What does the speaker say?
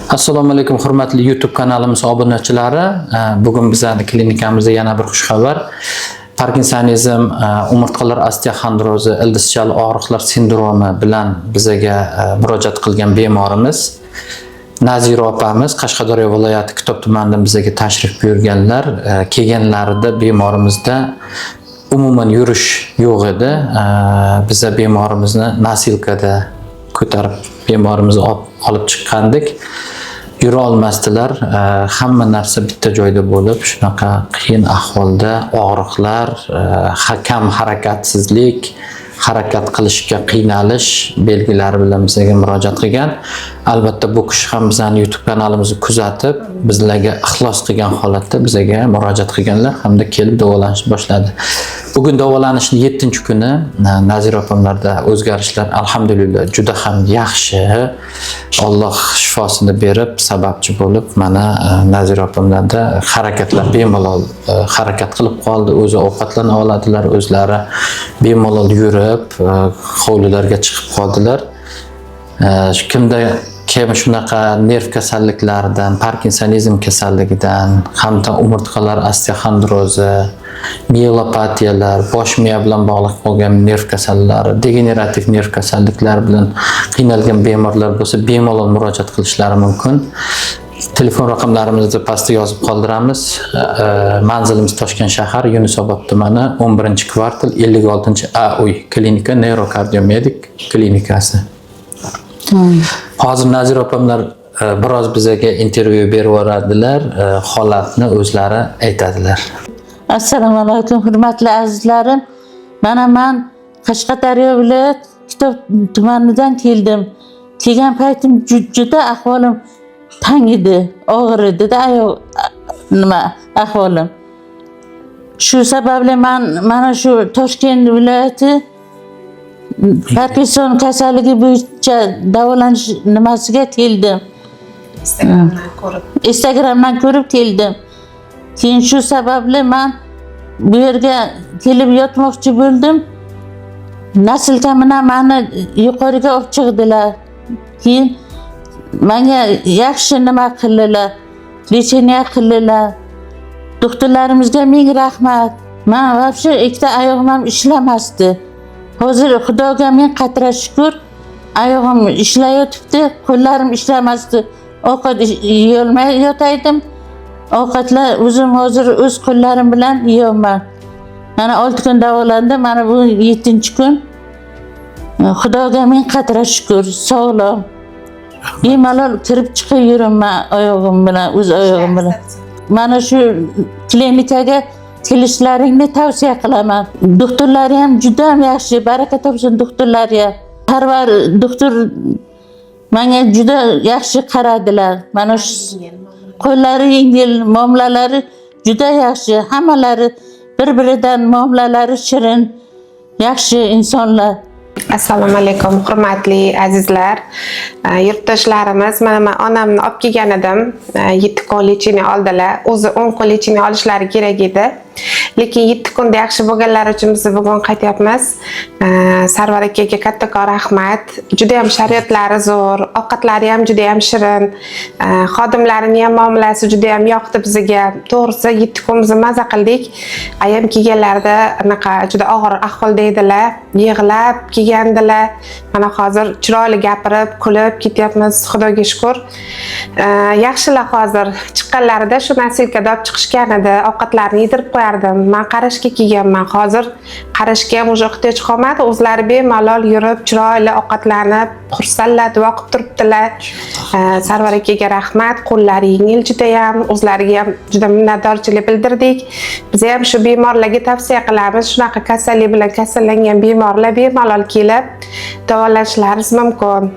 Assalomu alaykum, hurmatli YouTube kanalimiz obunachilari. Bugun bizning klinikamizda yana bir xushxabar. Parkinsonizm, umurtqalar osteoxondrozi, ildizchali og'riqlar sindromi bilan bizaga murojaat qilgan bemorimiz Nazira opamiz Qashqadaryo viloyati Kitob tumanidan bizaga tashrif buyurganlar. Kelganlarida bemorimizda umuman yurish yo'q edi. Biza bemorimizni носилка da ko'tarib bemorimizni olib chiqqandik. Yura olmasdilar. Hamma narsa bitta joyda bo'lib, shunaqa qiyin ahvolda og'riqlar, kam harakatsizlik, harakat qilishga qiynalish belgilari bilan bizga murojaat qilgan. Albatta, bu kishi ham bizning YouTube kanalimizni kuzatib, bizlarga ixlos qilgan holatda bizga murojaat qilganlar hamda kelib davolanishni boshladi. Bugun davolanishning 7-kuni. Nazira opamlarda o'zgarishlar, alhamdulillah, juda ham yaxshi. Alloh shifosini berib, sababchi bo'lib, mana Nazira opamlarda harakatlar bemalol harakat qilib qoldi. O'zi ovqatlana oladilar, o'zlari bemalol yurib, hovlilarga chiqib qoldilar. Kimda kim shunaqa nerv kasalliklaridan, parkinsonizm kasalligidan hamda umurtqalar osteoxondrozi, miyelopatiyalar, bosh miya bilan bog'liq bo'lgan nerv kasalliklari, degenerativ nerv kasalliklari bilan qiynalgan bemorlar bo'lsa, bemalol murojaat qilishlari mumkin. Telefon raqamlarimizni pastda yozib qoldiramiz. Manzilimiz Toshkent shahar, Yunusobod tumani, 11 kvartal, 56 A uy, klinika Neurokardiomedik klinikasi. Hozir Nazira opamlar biroz bizaga intervyu berib yuboradilar, holatni o'zlari aytadilar. Assalomu alaykum, hurmatli azizlarim. Mana man Qashqadaryo viloyat Kitob tumanidan keldim. Kelgan paytim juda ahvolim tang edi, og'ir edi-da oyoq nima ahvolim. Shu sababli man mana shu Toshkent viloyati Parkinson kasalligi bo'yicha davolanish nimasiga keldim. Instagramdan ko'rib. Instagramdan ko'rib keldim. Keyin shu sababli man bu yerga kelib yotmoqchi bo'ldim. Носилка bilan mani yuqoriga olib chiqdilar. Keyin menga yaxshi nima qildilar, лечение qildilar. Doktorlarimizga ming rahmat. Man вообще ikkita oyog'im ham ishlamasdi. Hozir Xudoga ming qatra shukur, oyog'im ishlayotibdi, qo'llarim ishlamasdi. Ovqat yeyolmay yotaydim. Ovqatlar o'zim hozir o'z qo'llarim bilan yeyapman. Mana 6 kun davolandim, mana bu 7-kun. Xudoga ming qatra shukur, sog'lom. Bemalol kirib chiqib yuribman oyog'im bilan, o'z oyog'im bilan. Mana shu klinikaga kelishlaringni tavsiya qilaman. Doktorlari ham juda ham yaxshi, baraka topsin doktorlari ham. Sarvar doktor menga juda yaxshi qaradilar. Mana shu qo'llari yengil, muomalalari juda yaxshi. Hammalari bir-biridan muomalalari shirin, yaxshi insonlar. Assalomu alaykum, hurmatli azizlar, yurtdoshlarimiz. Mana man onamni olib kelgan edim. 7 kun лечение oldilar. O'zi 10 kun лечение olishlari kerak edi, lekin 7 kunda yaxshi bo'lganlari uchun biz bugun qaytyapmiz. Sarvar akaga kattakon rahmat. Juda ham sharoitlari zo'r, ovqatlari ham juda ham shirin, xodimlarini ham muomalasi juda ham yoqdi bizga. To'g'risi, 7 kun biz maza qildik. Ayam kelganlarida anaqa juda og'ir ahvolda edilar, yig'lab kelgandilar. Mana hozir chiroyli gapirib, kulib ketyapmiz, Xudoga shukur. Yaxshilar hozir. Chiqqanlarida shu носилка da olib chiqishgan edi, ovqatlarni yedirib qo'yardim. Man qarashga kelganman, hozir qarashga ham уже ehtiyoj qolmadi, o'zlari bemalol yurib, chiroyli ovqatlanib, xursandlar, duo qilib turibdilar. Sarvar akaga rahmat, qo'llari yengil judayam, o'zlariga ham juda minnatdorchilik bildirdik. Biz ham shu bemorlarga tavsiya qilamiz, shunaqa kasallik bilan kasallangan bemorlar bemalol kelib davolanishlari mumkin.